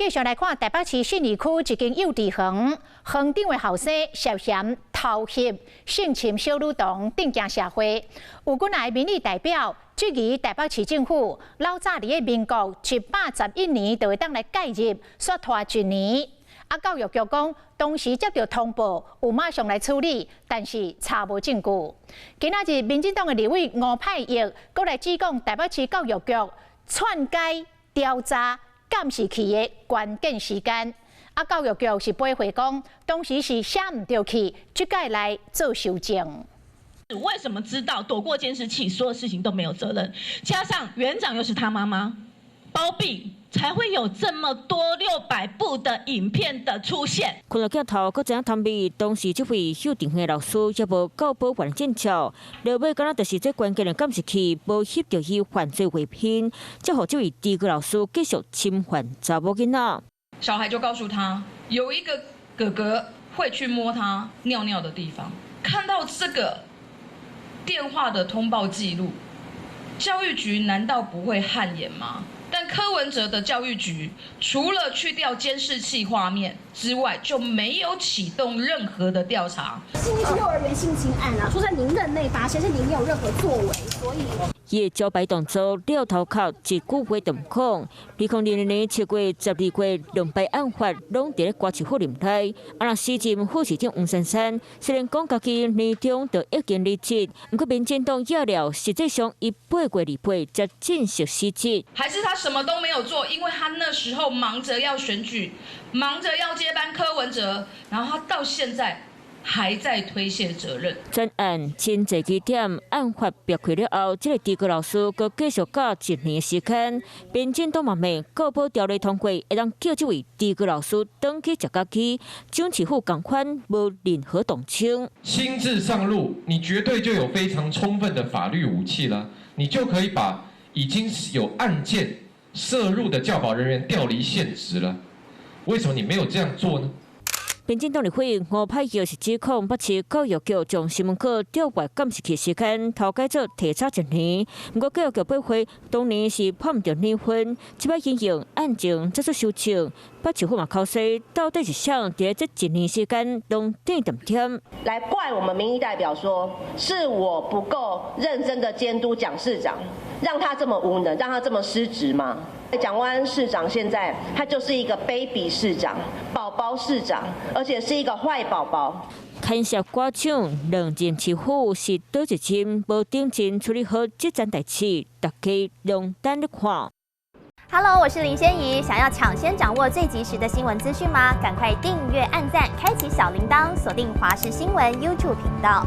繼續來看台北市信義區一間幼稚園，園長的後生涉嫌偷翕性侵小女童，震驚社會。有幾个民意代表質疑台北市政府老早佇咧民國111年就會當來介入，煞拖一年。啊，教育局講當時接到通報，有馬上來處理，但是查無證據。今仔日民進黨的立委吳靄儀閣來指控台北市教育局篡改調查監視器的關鍵時間。啊，教育局是駁回講，當時是寫毋著去，這擺來做修正。為什麼知道躲過監視器，所有事情都沒有責任？加上園長又是他媽媽包庇，才會有這麼多600部的影片的出現。看著鏡頭，閣知影探秘，當時這位幼稚園的老師猶無夠保護政策，落尾敢若就是這關鍵的監視器無翕著伊犯罪畫面，才予這位低級老師繼續侵犯查某囡仔。小孩就告訴他，有一個哥哥會去摸他尿尿的地方。看到這個電話的通報記錄，教育局難道不會汗顏嗎？但柯文哲的教育局除了去調監視器畫面之外，就沒有啟動任何的調查。信義區幼兒園性侵案啊，說在您任內發生，是您沒有任何作為，所以。伊的招牌動作撂頭殼，一句話都毋講。2002年7月12月，兩擺案發，攏佇咧歌市府任內。啊，若時任副市長黃珊珊，雖然講家己年中就已經離職，毋過民進黨也了，實際上伊8月28才正式辭職。還是他什麼都沒有做，因為他那時候忙着要選舉，忙着要接班柯文哲，然後他到現在還在推卸責任。全案真濟疑點，案發煏開了後，這個低級老師閣繼續教一年時間。民進黨嘛罵教保條例通過，會當叫這位低級老師轉去食家己。蔣市府仝款無任何動靜。親自上路，你絕對就有非常充分的法律武器了，你就可以把已經有案件涉入的教保人員調離現職了。為什麼你沒有這樣做呢？民進黨立委吳靄儀是指控北市教育局將新聞稿調閱監視器時間偷改做提早一年，毋過教育局駁回當年是拍毋著年份，這擺因應案情才做修正。北市府嘛口說，到底是誰佇這一年時間攏點點點？來怪我們民意代表說，是我不夠認真的監督蔣市長，讓他這麼無能，讓他這麼失職嗎？蔣萬安市長現在他就是一個 baby 市長、寶寶市長，而且是一個壞寶寶。牽涉歌唱兩任市府是佗一任無認真處理好這件代誌，大家攏等咧看。 Hello，我是林仙怡，想要搶先掌握最及時的新聞資訊嗎？趕快訂閱、按讚、開啟小鈴鐺，鎖定華視新聞 YouTube 頻道。